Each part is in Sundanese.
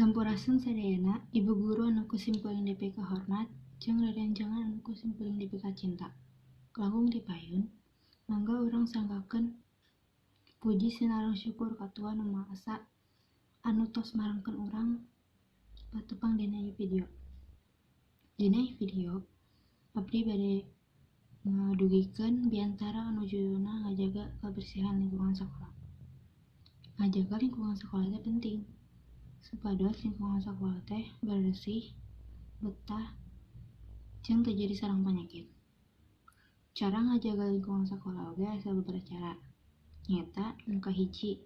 Sampurasun sadayana, ibu guru anu ku simkuring dipikahormat jeung rerencangan anu ku simkuring dipikacinta. Langkung ti payun, mangga urang sanggakeun puji sinareng syukur ka Tuhan Nu Maha Esa anu tos marengkeun urang patepang dina ieu video. Dina ieu video, abdi bade ngadugikeun biantara anu judulna ngajaga kabersihan lingkungan sakola. Ngajaga lingkungan sakola teh penting supados lingkungan sakola teh beresih, betah, jeung teu jadi sarang panyakit. Cara ngajaga lingkungan sakola oge aya sababaraha cara, nyaeta nu kahiji,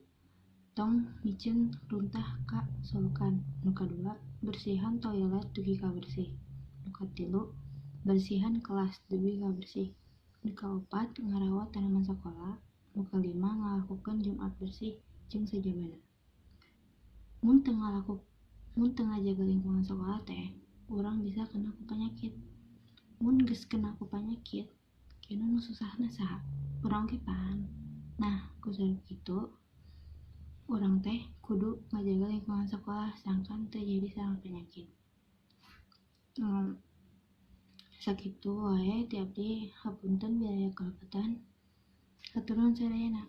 tong miceun runtah ka solokan, nu kadua, bersihan toilet dugi ka bersih, nu katilu, bersihan kelas dugi ka bersih, nu kaopat, ngarawat tanaman sakola, nu kalima, ngalakukeun Jumat bersih, jeung sajabana. Mun teu ngajaga lingkungan sakola teh, urang bisa kena ku panyakit. Mun geus kena ku panyakit, kena nu susahna saha? Urang oge pan. Nah, kusabab kitu, urang teh kudu ngajaga lingkungan sakola sangkan teu jadi sarang panyakit. Sakitu wae ti abdi, hapunten bilih aya kalepatan. Hatur nuhun sadayana.